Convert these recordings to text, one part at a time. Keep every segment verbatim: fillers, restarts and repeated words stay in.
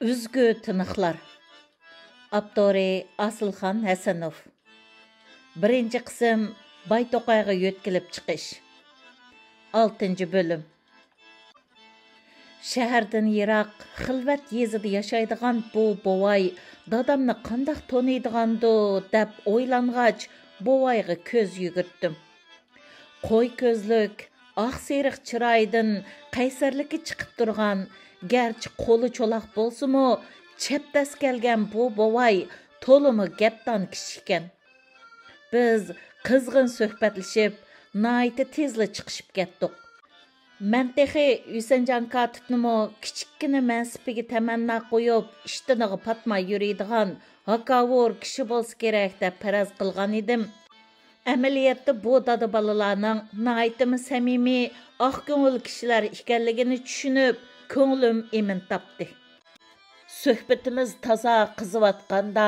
ئۈزگۈ تىنىقلار. ئاپتورى: ئاسىلخان ھەسەنوف. بىرىنچى قىسىم: باي توقايغا يۆتكىلىپ چىقىش. ئالتىنچى بۆلۈم. شەھەردىن يىراق، خىلۋەت يېزىدا ياشايدىغان بۇ بوۋاي دادامنى قانداق تونۇيدىغاندۇ دەپ ئويلانغاچ، بوۋايغا كۆز يۈگۈرتتۈم. قوي كۆزلۈك، ئاق سېرىق چىرايىدىن قەيسەرلىكى چىقىپ تۇرغان، گەرچە قولى چولاق بولسىمۇ، چەبدەس كەلگەن بۇ بوۋاي تولىمۇ گەپدان كىشى ئىكەن. بىز قىزغىن سۆھبەتلىشىپ، ناھايىتى تېزلا چىقىشىپ كەتتۇق. مەن تېخى ھۈسەنجان كاتىپنىمۇ كىچىككىنە مەنسىپىگە تەمەننا قويۇپ، ئىشتىنىغا پاتماي يۈرىدىغان ھاكاۋۇر كىشى بولسا كېرەك دەپ پەرەز قىلغان ئىدىم. ئەمەلىيەتتە بۇ دادا بالىلارنىڭ ناھايىتىمۇ سەمىمىي، ئاق كۆڭۈل كىشىلەر ئىكەنلىكىنى چۈشىنىپ، كۆڭلۈم ئىمىن تاپتى. سۆھبىتىمىز تازا قىزىۋاتقاندا،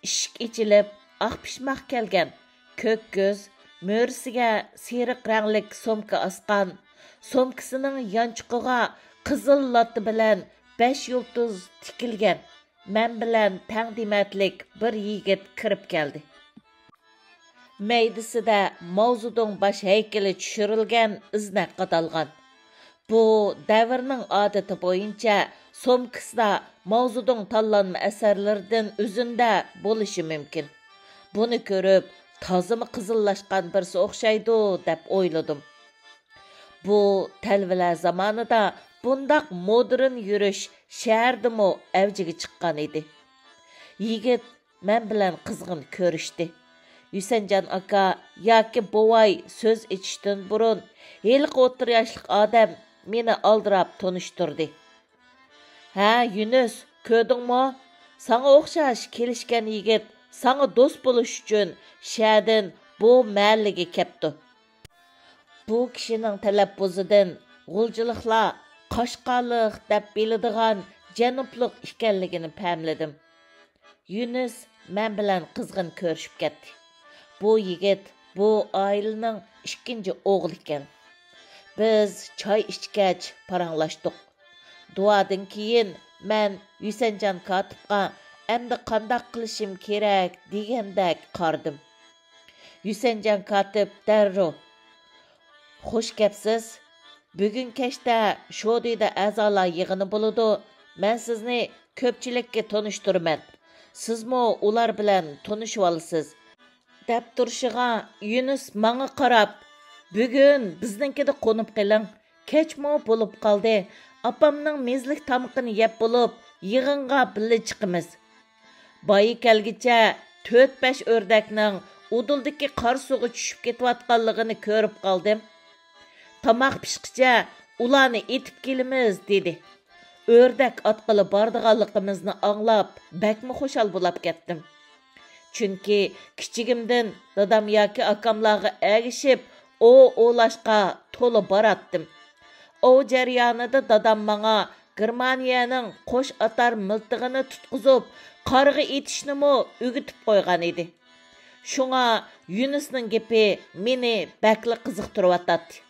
ئىشىك ئېچىلىپ، ئاق پىشماق كەلگەن، كۆك كۆز، مۈرىسىگە سېرىق رەڭلىك سومكا ئاسقان، سومكىسىنىڭ يانچۇقىغا قىزىل لاتا بىلەن بەش يۇلتۇز تىكىلگەن، مەن بىلەن تەڭ دېمەتلىك بىر يىگىت كىرىپ كەلدى. مەيدىسىدە ماۋزېدۇڭ باش ھەيكىلى چۈشۈرۈلگەن ئىزنە قادالغان. بۇ دەۋرنىڭ ئادىتى بويىچە سومكىسىدا ماۋزېدۇڭ تاللانما ئەسەرلىرىدىن ئۈزۈندە بولۇشى مۇمكىن. بۇنى كۆرۈپ، تازىمۇ قىزىللاشقان بىرسى ئوخشايدۇ، دەپ ئويلىدىم. بۇ تەلۋىلەر زامانىدا بۇنداق مودېرن يۈرۈش شەھەردىمۇ ئەۋجىگە چىققان ئىدى. يىگىت مەن بىلەن قىزغىن كۆرۈشتى. ھۈسەنجان ئاكا ياكى بوۋاي سۆز ئېچىشتىن بۇرۇن، ھېلىقى ئوتتۇرا ياشلىق ئادەم مېنى ئالدىراپ تونۇشتۇردى. ھە، يۈنۈس، كۆردۈڭمۇ؟ ساڭا ئوخشاش كېلىشكەن يىگىت ساڭا دوست بولۇش ئۈچۈن شەھەردىن بۇ مەھەللىگە كەپتۇ. بۇ كىشىنىڭ تەلەپپۇزىدىن غۇلجىلىقلار قاشقارلىق دەپ بىلىدىغان جەنۇبلۇق ئىكەنلىكىنى پەملىدىم. يۈنۈس مەن بىلەن قىزغىن كۆرۈشۈپ كەتتى. بۇ يىگىت بۇ ئائىلىنىڭ ئىككىنچى ئوغلى ئىكەن. بىز چاي ئىچكەچ پاراڭلاشتۇق. دۇئادىن كېيىن مەن ھۈسەنجان كاتىپقا ئەمدى قانداق قىلىشىم كېرەك دېگەندەك قارىدىم. ھۈسەنجان كاتىپ دەررۇ: «خوش كەپسىز. بۈگۈن كەچتە شودىدا ئەزالار يىغىنى بولىدۇ. مەن سىزنى كۆپچىلىككە تونۇشتۇرىمەن. سىزمۇ ئۇلار بىلەن تونۇشۇۋالىسىز.» دەپ تۇرۇشىغا، يۈنۈس ماڭا قاراپ: «بۈگۈن بىزنىڭكىدە قونۇپ قېلىڭ. كەچمۇ بولۇپ قالدى. ئاپامنىڭ مېزىلىك تامىقىنى يەپ بولۇپ، يىغىنغا بىللە چىقىمىز. بايا كەلگىچە تۆت-بەش ئۆردەكنىڭ ئۇدۇلدىكى قارا سۇغا چۈشۈپ كېتىۋاتقانلىقىنى كۆرۈپ قالدىم. تاماق پىشقىچە ئۇلارنى ئېتىپ كېلىمىز» دېدى. ئۆردەك ئاتقىلى بارىدىغانلىقىمىزنى ئاڭلاپ، بەكمۇ خۇشال بولاپ كەتتىم. چۈنكى كىچىكىمدىن دادام ياكى ئاكاملارغا ئەگىشىپ ئوۋ ئوۋلاشقا تولا باراتتىم. ئوۋ جەريانىدا دادام ماڭا گېرمانىيەنىڭ قوش ئاتار مىلتىقىنى تۇتقۇزۇپ، قارغا ئېتىشنىمۇ ئۆگىتىپ قويغان ئىدى. شۇڭا يۈنۈسنىڭ گېپى مېنى بەكلا قىزىقتۇرۇۋاتاتتى.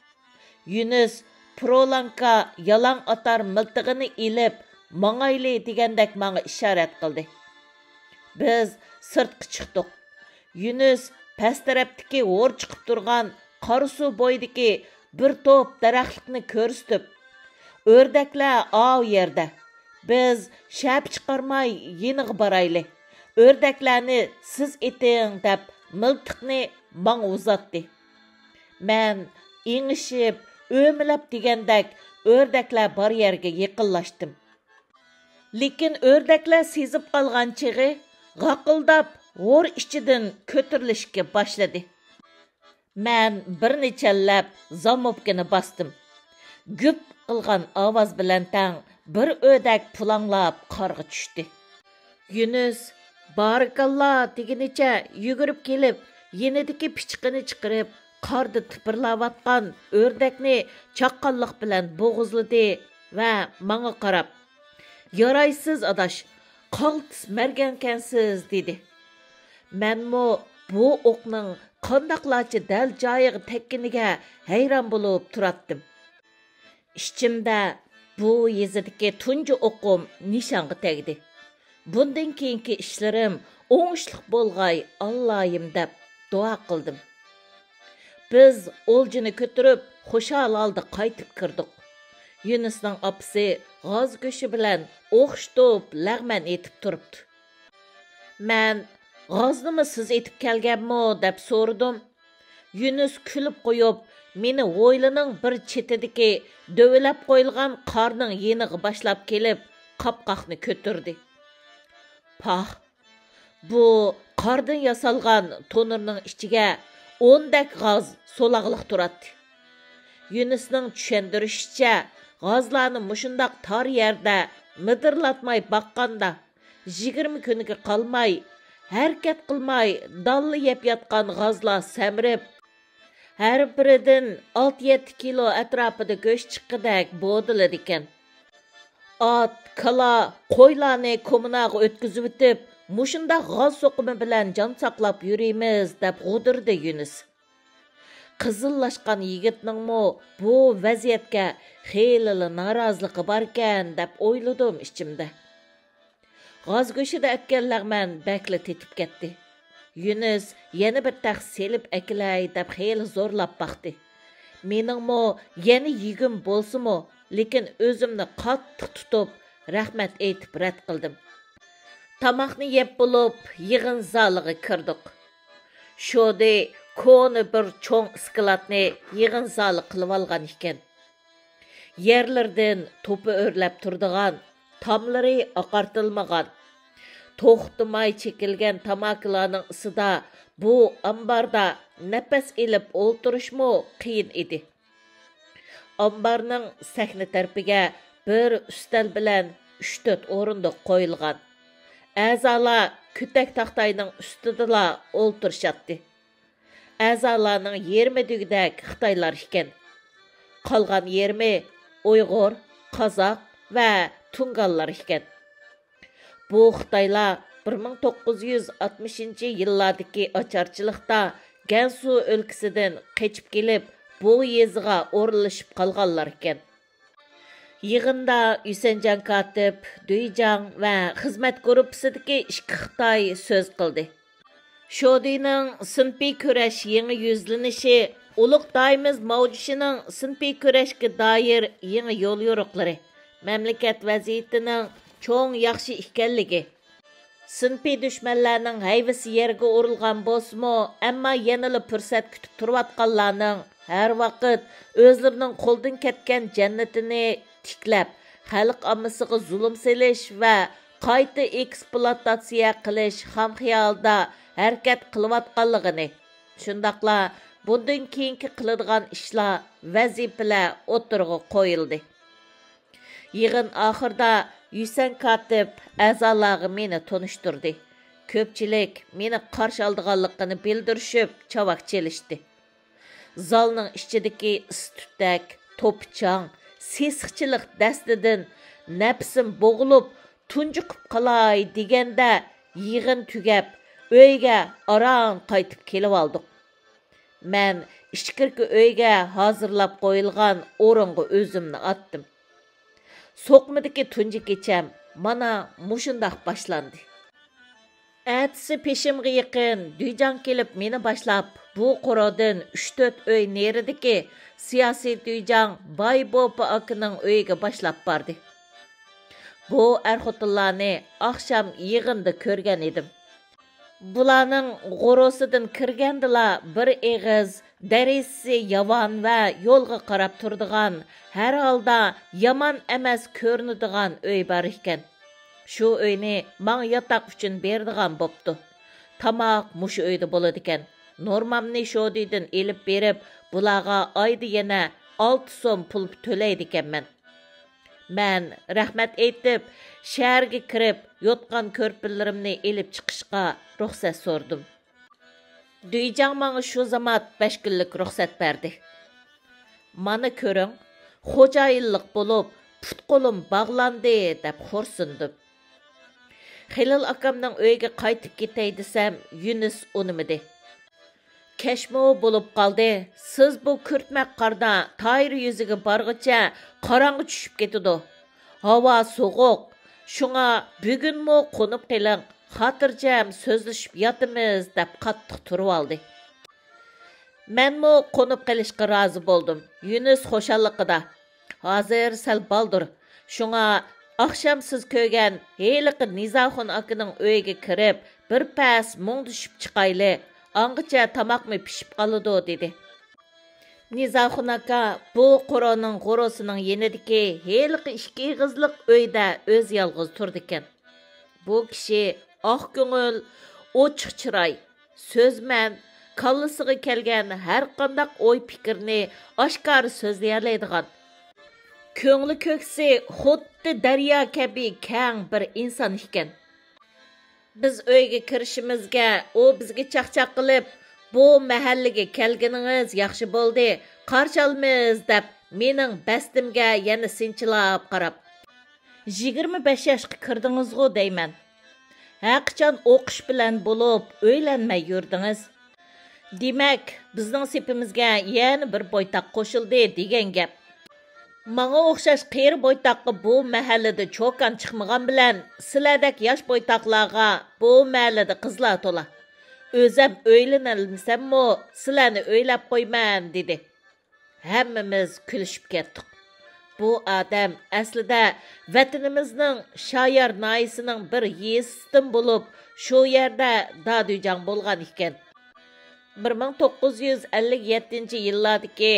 يۈنۈس پىرولانكا يالاڭ ئاتار مىلتىقىنى ئېلىپ، «ماڭايلى» دېگەندەك ماڭا ئىشارەت قىلدى. بىز سىرتقا چىقتۇق. يۈنۈس پەس تەرەپتىكى ھور چىقىپ تۇرغان قارا سۇ بويىدىكى بىر توپ دەرەخلىكنى كۆرسىتىپ، «ئۆردەكلەر ئاۋۇ يەردە. بىز شەپە چىقارماي يېنىغا بارايلى. ئۆردەكلەرنى سىز ئېتىڭ» دەپ مىلتىقنى ماڭا ئۇزاتتى. مەن ئېڭىشىپ، ئۆمىلەپ دېگەندەك ئۆردەكلەر بار يەرگە يېقىنلاشتىم. لېكىن ئۆردەكلەر سېزىپ قالغان چېغى غاقىلداپ ھور ئىچىدىن كۆتۈرۈلۈشكە باشلىدى. مەن بىر نېچەنلەپ زاموپكىنى باستىم. گۈپ قىلغان ئاۋاز بىلەن تەڭ بىر ئۆردەك پۇلاڭلاپ قارغا چۈشتى. يۈنۈس «بارىكاللا» دېگىنىچە يۈگۈرۈپ كېلىپ، يېنىدىكى پىچىقىنى چىقىرىپ، قاردا تىپىرلاۋاتقان ئۆردەكنى چاققانلىق بىلەن بوغۇزلىدى ۋە ماڭا قاراپ: «يارايسىز ئاداش، قالتىس مەرگەنكەنسىز» دېدى. مەنمۇ بۇ ئوقنىڭ قانداقلارچە دەل جايىغا تەگكىنىگە ھەيران بولۇپ تۇراتتىم. ئىچىمدە بۇ يېزىدىكى تۇنجى ئوقۇم نىشانغا تەگدى. بۇندىن كېيىنكى ئىشلىرىم ئوڭۇشلۇق بولغاي، ئاللايىم، دەپ دۇئا قىلدىم. بىز ئولجىنى كۆتۈرۈپ، خۇشال ھالدا قايتىپ كىردۇق. يۈنۈسنىڭ ئاپىسى غاز گۆشى بىلەن ئوخشىتىپ لەغمەن ئېتىپ تۇرۇپتۇ. مەن، «غازنىمۇ سىز ئېتىپ كەلگەنمۇ؟» دەپ سورىدىم. يۈنۈس كۈلۈپ قويۇپ، مېنى ھويلىنىڭ بىر چېتىدىكى دۆۋىلەپ قويۇلغان قارنىڭ يېنىغا باشلاپ كېلىپ، قاپقاقنى كۆتۈردى. پاھ! بۇ قاردىن ياسالغان تونۇرنىڭ ئىچىگە ئوندەك غاز سولاغلىق تۇراتتى. يۈنۈسنىڭ چۈشەندۈرۈشىچە، غازلارنى مۇشۇنداق تار يەردە مىدىرلاتماي باققاندا، يىگىرمە كۈنگە قالماي، ھەرىكەت قىلماي دانلا يەپ ياتقان غازلار سەمرىپ، ھەر بىرىدىن ئالتە يەتتە كىلو ئەتراپىدا گۆش چىققىدەك بودىلىدىكەن. «ئات، كالا، قويلارنى كوممۇناغا ئۆتكۈزۈۋېتىپ، مۇشۇنداق غاز سوقۇمى بىلەن جان ساقلاپ يۈرىمىز» دەپ غۇدۇردى يۈنۈس. قىزىللاشقان يىگىتنىڭمۇ بۇ ۋەزىيەتكە خېلىلا نارازىلىقى باركەن دەپ ئويلىدىم ئىچىمدە. غاز گۆشىدە ئەتكەن لەغمەن بەكلا تېتىپ كەتتى. يۈنۈس يەنە بىر تەخسە سېلىپ ئەكېلەي دەپ خېلى زورلاپ باقتى. مېنىڭمۇ يەنە يېگۈم بولسىمۇ، لېكىن ئۆزۈمنى قاتتىق تۇتۇپ، رەھمەت ئېيتىپ رەت قىلدىم. تاماقنى يەپ بولۇپ، يىغىن زالىغا كىردۇق. شودى كونا بىر چوڭ ئىسكىلاتنى يىغىن زالى قىلىۋالغان ئىكەن. يەرلىرىدىن توپا ئۆرلەپ تۇرىدىغان، تاملىرى ئاقارتىلمىغان، توختىماي چېكىلگەن تاماكىلارنىڭ ئىسىدا بۇ ئامباردا نەپەس ئېلىپ ئولتۇرۇشمۇ قىيىن ئىدى. ئامبارنىڭ سەھنە تەرىپىگە بىر ئۈستەل بىلەن ئۈچ تۆت ئورۇندۇق قويۇلغان. ئەزالار كۆتەك تاختاينىڭ ئۈستىدىلا ئولتۇرۇشاتتى. ئەزالارنىڭ يېرىمى دېگۈدەك خىتايلار ئىكەن. قالغان يېرىمى ئۇيغۇر، قازاق ۋە تۇڭگانلار ئىكەن. بۇ خىتايلار بىر مىڭ توققۇز يۈز ئاتمىشىنچى يىللاردىكى ئاچارچىلىقتا گەنسۇ ئۆلكىسىدىن قېچىپ كېلىپ، بۇ يېزىغا ئورۇنلىشىپ قالغانلار ئىكەن. يىغىندا يۈسەنجان كاتىپ، دۈيجاڭ ۋە خىزمەت گۇرۇپپىسىدىكى ئىككى خىتاي سۆز قىلدى. شودىنىڭ سىنىپىي كۈرەش يېڭى يۈزلىنىشى، ئۇلۇغ دايىمىز ماۋجىشىنىڭ سىنىپىي كۈرەشكە دائىر يېڭى يوليورۇقلىرى، مەملىكەت ۋەزىيىتىنىڭ چوڭ ياخشى ئىكەنلىكى، سىنىپىي دۈشمەنلەرنىڭ ھەيۋىسى يەرگە ئۇرۇلغان بولسىمۇ، ئەمما يەنىلا پۇرسەت كۈتۈپ تۇرۇۋاتقانلارنىڭ ھەر ۋاقىت ئۆزلىرىنىڭ قولدىن كەتكەن جەننىتىنى تىكلەپ، خەلق ئاممىسىغا زۇلۇم سېلىش ۋە قايتا ئېكسپلۇئاتاتسىيە قىلىش خام خىيالىدا ھەرىكەت قىلىۋاتقانلىقىنى، شۇنداقلا بۇندىن كېيىنكى قىلىدىغان ئىشلار، ۋەزىپىلەر ئوتتۇرىغا قويۇلدى. يىغىن ئاخىرىدا يۈسەن كاتىپ ئەزالارغا مېنى تونۇشتۇردى. كۆپچىلىك مېنى قارشى ئالىدىغانلىقىنى بىلدۈرۈشۈپ، چاۋاك چېلىشتى. زالنىڭ ئىچىدىكى ئىس-تۈتەك، توپا-چاڭ، سېسىقچىلىق دەستىدىن نەپسىم بوغۇلۇپ، تۇنجۇقۇپ قالاي دېگەندە، يىغىن تۈگەپ، ئۆيگە ئاران قايتىپ كېلىۋالدۇق. مەن ئىچكىرىكى ئۆيگە ھازىرلاپ قويۇلغان ئورۇنغا ئۆزۈمنى ئاتتىم. سوقمىدىكى تۇنجى كېچەم مانا مۇشۇنداق باشلاندى. ئەتىسى پېشىمغا يېقىن دۈيجاڭ كېلىپ مېنى باشلاپ، بۇ قورۇدىن ئۈچ تۆت ئۆي نېرىدىكى سىياسىي دۈيجاڭ باي بوپا ئاكىنىڭ ئۆيىگە باشلاپ باردى. بۇ ئەر-خوتۇنلارنى ئاخشام يىغىندا كۆرگەن ئىدىم. بۇلارنىڭ غورۇسىدىن كىرگەندىلا بىر ئېغىز دېرىزىسى ياۋان ۋە يولغا قاراپ تۇرىدىغان، ھەر ھالدا يامان ئەمەس كۆرۈنىدىغان ئۆي بار ئىكەن. شۇ ئۆينى ماڭا ياتاق ئۈچۈن بېرىدىغان بوپتۇ. تاماق مۇشۇ ئۆيدە بولىدىكەن. نورمامنى شودىدىن ئېلىپ بېرىپ، بۇلارغا ئايدا يەنە ئالتە سوم پۇل تۆلەيدىكەنمەن. مەن رەھمەت ئېيتىپ، شەھەرگە كىرىپ، يوتقان-كۆرپىلىرىمنى ئېلىپ چىقىشقا رۇخسەت سورىدىم. دۈيجاڭ ماڭا شۇ زامات بەش كۈنلۈك رۇخسەت بەردى. «مانا كۆرۈڭ، خوجايىنلىق بولۇپ، پۇت-قولۇم باغلاندى» دەپ خورسۇندۇم. خېلىل ئاكامنىڭ ئۆيىگە قايتىپ كېتەي دېسەم، يۈنۈس ئۇنىمىدى. كەچمۇ بولۇپ قالدى. سىز بۇ كۈرتمەك قاردا تاير يۈزىگە بارغۇچە قاراڭغۇ چۈشۈپ كېتىدۇ. ھاۋا سوغۇق. شۇڭا بۈگۈنمۇ قونۇپ قېلىڭ، خاتىرجەم سۆزلىشىپ ياتىمىز، دەپ قاتتىق تۇرۇۋالدى. مەنمۇ قونۇپ قېلىشقا رازى بولدۇم. يۈنۈس خۇشاللىقىدا، ھازىر سەل بالدۇر. شۇڭا ئاخشام سىز كۆرگەن ھېلىقى نىزاخۇن ئاكىنىڭ ئۆيىگە كىرىپ، بىر پەس مۇڭدىشىپ چىقايلى. ئاڭغىچە تاماقمۇ پىشىپ قالىدۇ، دېدى. نىزاخۇن ئاكا بۇ قورۇنىڭ غورىسىنىڭ يېنىدىكى ھېلىقى ئىككى ئېغىزلىق ئۆيدە ئۆزى يالغۇز تۇرىدىكەن. بۇ كىشى ئاق كۆڭۈل، ئوچۇق چىراي، سۆزمەن، كاللىسىغا كەلگەن ھەرقانداق ئوي-پىكىرنى ئاشكارا سۆزلىيەلەيدىغان، كۆڭلى كۆكسى خۇددى دەريا كەبى كەڭ بىر ئىنسان ئىكەن. بىز ئۆيگە كىرىشىمىزگە ئۇ بىزگە چاقچاق قىلىپ، «بۇ مەھەللىگە كەلگىنىڭىز ياخشى بولدى، قارشى ئالىمىز» دەپ، مېنىڭ بەستىمگە يەنە سىنچىلاپ قاراپ، «يىگىرمە بەش ياشقا كىردىڭىزغۇ دەيمەن. ھەرقاچان ئوقۇش بىلەن بولۇپ، ئۆيلەنمەي يۈردىڭىز. دېمەك، بىزنىڭ سېپىمىزگە يەنە بىر بويتاق قوشۇلدى دېگەن گەپ. ماڭا ئوخشاش قېرى بويتاققا بۇ مەھەللىدە چوكان چىقمىغان بىلەن، سىلەردەك ياش بويتاقلارغا بۇ مەھەللىدە قىزلار تولا. ئۆزەم ئۆيلىنەلمىسەممۇ، سىلەرنى ئۆيلەپ قويىمەن» دېدى. ھەممىمىز كۈلۈشۈپ كەتتۇق. بۇ ئادەم ئەسلىدە ۋەتىنىمىزنىڭ شايار ناھىيەسىنىڭ بىر يېزىسىدىن بولۇپ، شۇ يەردە دادۈيجاڭ بولغان ئىكەن. بىر مىڭ توققۇز يۈز ئەللىك يەتتىنچى يىللاردىكى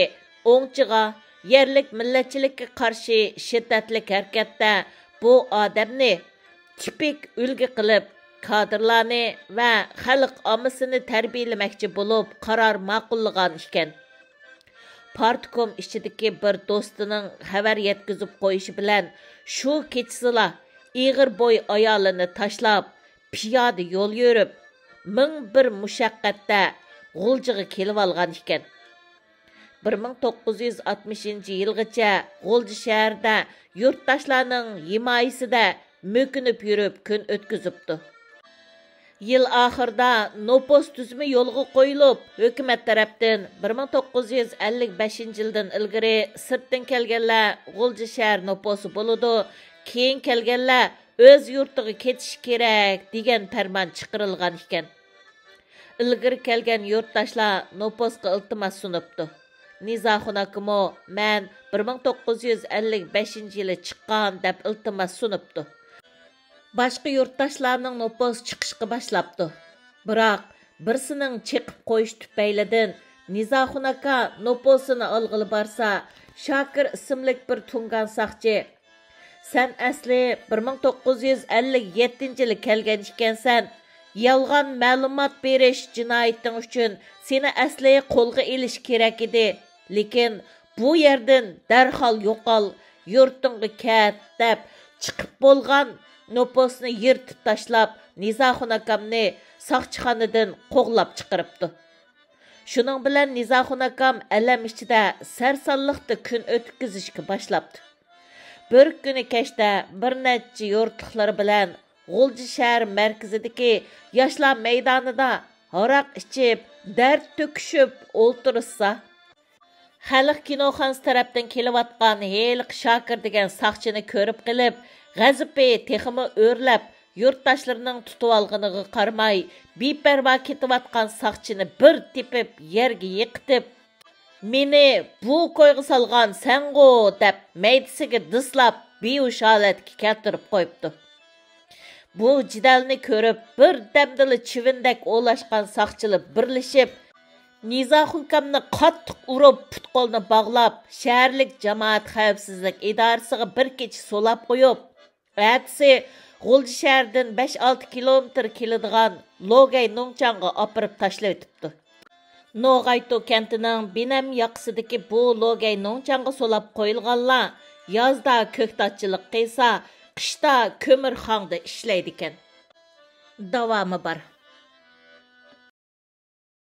ئوڭچىغا، يەرلىك مىللەتچىلىككە قارشى شىددەتلىك ھەرىكەتتە بۇ ئادەمنى تىپىك ئۈلگە قىلىپ، كادىرلارنى ۋە خەلق ئاممىسىنى تەربىيەلىمەكچى بولۇپ، قارار ماقۇللىغان ئىكەن. پارتكوم ئىچىدىكى بىر دوستىنىڭ خەۋەر يەتكۈزۈپ قويۇشى بىلەن، شۇ كېچىسىلا ئېغىر بوي ئايالىنى تاشلاپ، پىيادە يول يۈرۈپ، مىڭ بىر مۇشەققەتتە غۇلجىغا كېلىۋالغان ئىكەن. بىر مىڭ توققۇز يۈز ئاتمىشىنچى يىلغىچە غۇلجا شەھىرىدە يۇرتداشلارنىڭ ھىمايىسىدە مۆكۈنۈپ يۈرۈپ كۈن ئۆتكۈزۈپتۇ. يىل ئاخىرىدا نوپۇس تۈزۈمى يولغا قويۇلۇپ، ھۆكۈمەت تەرەپتىن بىر مىڭ توققۇز يۈز ئەللىك بەشىنچى يىلدىن ئىلگىرى سىرتتىن كەلگەنلەر غۇلجا شەھەر نوپۇسى بولىدۇ، كېيىن كەلگەنلەر ئۆز يۇرتىغا كېتىشى كېرەك، دېگەن پەرمان چىقىرىلغان ئىكەن. ئىلگىرى كەلگەن يۇرتداشلار نوپۇسقا ئىلتىماس سۇنۇپتۇ. نىزاخۇن ئاكىمۇ مەن بىر مىڭ توققۇز يۈز ئەللىك بەشىنچى يىلى چىققان دەپ ئىلتىماس سۇنۇپتۇ. باشقا يۇرتداشلارنىڭ نوپۇسى چىقىشقا باشلاپتۇ. بىراق، بىرسىنىڭ چېقىپ قويۇشى تۈپەيلىدىن نىزاخۇن ئاكا نوپۇسىنى ئالغىلى بارسا، شاكىر ئىسىملىك بىر تۇڭگان ساقچى، «سەن ئەسلى بىر مىڭ توققۇز يۈز ئەللىك يەتتىنچى يىلى كەلگەن ئىكەنسەن، يالغان مەلۇمات بېرىش جىنايىتىڭ ئۈچۈن سېنى ئەسلى قولغا ئېلىش كېرەك ئىدى، لېكىن بۇ يەردىن دەرھال يوقال، يۇرتۇڭغا كەت» دەپ، چىقىپ بولغان نوپۇسنى يىرتىپ تاشلاپ، نىزاخۇن ئاكامنى ساقچىخانىدىن قوغلاپ چىقىرىپتۇ. شۇنىڭ بىلەن نىزاخۇن ئاكام ئەلەم ئىچىدە سەرسانلىقتا كۈن ئۆتكۈزۈشكە باشلاپتۇ. بىر كۈنى كەچتە بىر نەچچە يۇرتلۇقلىرى بىلەن غۇلجا شەھەر مەركىزىدىكى ياشلار مەيدانىدا ھاراق ئىچىپ، دەرد تۆكۈشۈپ ئولتۇرۇشسا، خەلق كىنوخانىسى تەرەپتىن كېلىۋاتقان ھېلىقى شاكىر دېگەن ساقچىنى كۆرۈپ قېلىپ، غەزىپى تېخىمۇ ئۆرلەپ، يۇرتداشلىرىنىڭ تۇتۇۋالغىنىغا قارىماي، بىپەرۋا كېتىۋاتقان ساقچىنى بىر تېپىپ، يەرگە يىقىتىپ، «مېنى بۇ كويغا سالغان سەنغۇ!» دەپ، مەيدىسىگە دىسلاپ، بىھوش ھالەتكە كەلتۈرۈپ قويۇپتۇ. بۇ جېدەلنى كۆرۈپ، بىردەمدىلا چىۋىندەك ئولاشقان ساقچىلار بىرلىشىپ، نىزاخۇن ئاكامنى قاتتىق ئۇرۇپ، پۇت-قولىنى باغلاپ، شەھەرلىك جامائەت خەۋپسىزلىك ئىدارىسىغا بىر كېچە سولاپ قويۇپ، ئەتىسى غۇلجا شەھىرىدىن بەش-ئالتە كىلومېتىر كېلىدىغان لوگەي نۇڭچاڭغا ئاپىرىپ تاشلىۋېتىپتۇ. نوغايتو كەنتىنىڭ بىنەم ياقىسىدىكى بۇ لوگەي نۇڭچاڭغا سولاپ قويۇلغانلار يازدا كۆكتاتچىلىق قىلسا، قىشتا كۆمۈر خاڭدا ئىشلەيدىكەن. داۋامى بار.